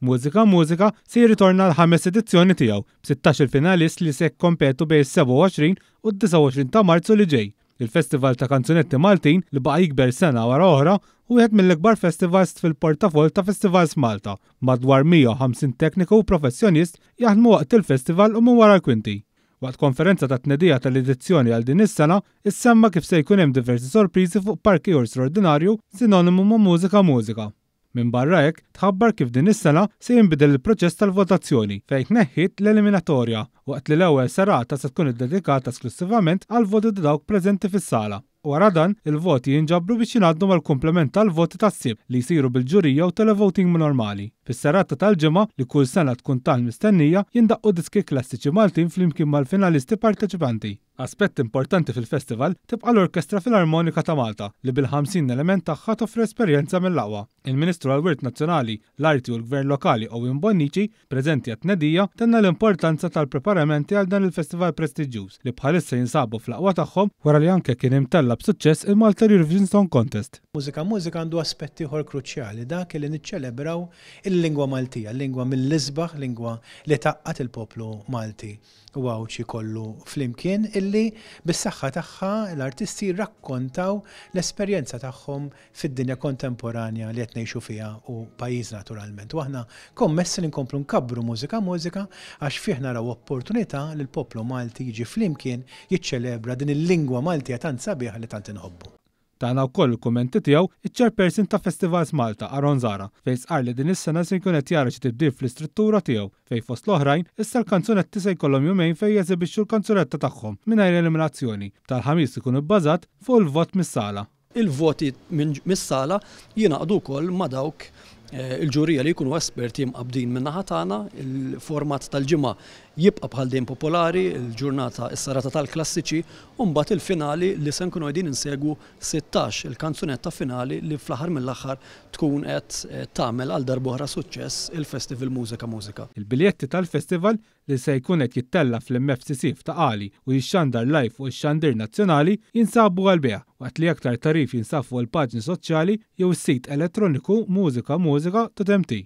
Mużika Mużika se jirritorna għall-ħames edizzjoni tiegħu, b'16-il finalist li se jikkompetu bejn is-27 u d-29 ta' Marzu li ġej. Il-festival ta' kanzunetti Maltin, li baqa' jikber sena wara oħra, hu wieħed mill-ikbar festivals fil-portafoll ta' Festivals Malta. Madwar 150 tekniku u professjonist jaħdmu waqt il-festival u minn wara l-kwinti. Waqt konferenza ta' tnedija tal-edizzjoni għal din is-sena, issemma kif se jkun hemm diversi sorpriżi fuq park ieħor straordinarju sinonimu ma' Mużika Mużika. Minbarra hekk, tħabbar kif din is-sena se jinbidel il-proċess tal-votazzjoni fejn tneħħiet l-eliminatorja, waqt li l-ewwel serata se tkun iddedikata esklussivament għall-voti ta' dawk preżenti fis-sala. Wara dan, il-voti jinġabru biex jingħaddu mal-kumplament tal-voti tas-Sibt li jsiru bil-ġurija u televoting normali. Fis-serata tal-Ġimgħa, li kull sena tkun tant mistennija, jindaqqu diski klassiċi Maltin flimkien mal-finalisti parteċipanti. Aspett importanti fil-festival tibqa' l-Orkestra Filarmonika ta' Malta li bil-50 element tagħha toffri esperjenza mill-aqwa. Il-Ministru għall-Wirt Nazzjonali, l-Arti u l-Gvern Lokali Owen Bonnici, preżenti għat-tnedija, tenna l-importanza tal-preparamenti għal dan il-festival prestiġjuż li bħalissa jinsabu fl-aqwa tagħhom wara li anke kien imtella' b'suċċess il-Malta Eurovision Song Contest. Mużika Mużika għandu aspett ieħor kruċjali, dak li niċċelebraw il-lingwa Maltija, lingwa mill-isbaħ, lingwa li tgħaqqad il-poplu Malti u Għawdxi kollu flimkien illi bis-saħħa tagħha l-artisti jirrakkontaw l-esperjenza tagħhom fid-dinja kontemporanja li qed ngħixu fiha u pajjiżna naturalment. U aħna kommessi li nkomplu nkabbru Mużika Mużika għax fih naraw opportunità li l-poplu Malti jiġi flimkien jiċċelebra din il-lingwa Maltija tant sabiħa li tant inħobbu. Tana wkoll il-kummenti tiegħu iċ-Chairperson ta' Festivals Malta, Aaron Zahra, fejn stqarr li din is-sena se jkun qed jara xi tibdil fl-istruttura tiegħu fejn fost l-oħrajn issa l-kanzunetti se jkollhom jumejn fejn jeżibixxu l-kanzunetta tagħhom mingħajr eliminazzjoni, b'tal-Ħamis ikun ibbażat fuq il-vot mis-sala. Il-voti mis-sala jingħaqdu wkoll ma' dawk il-ġurija li jkunu esperti mqabbdin min-naħa tagħna. Il-format tal-ġimgħa jibqa' bħal dejjem popolari, il-ġurnata is-serata tal-klassiċi u mbagħad il-finali li se nkunu qegħdin insegwu 16 il-kanzunetta finali li fl-aħħar mill-aħħar tkun qed tagħmel għal darb'oħra suċċess il-Festival Mużika Mużika. Il-biljetti tal-festival li se jkun qed jittella' fl-MFCC f'Ta' Qali u jixxandar live fuq ix-xandir nazzjonali, jinsabu għall-bejgħ, waqt li aktar tagħrif jinsab fuq il-paġni soċjali jew is-sit elettroniku musikamusica.mt.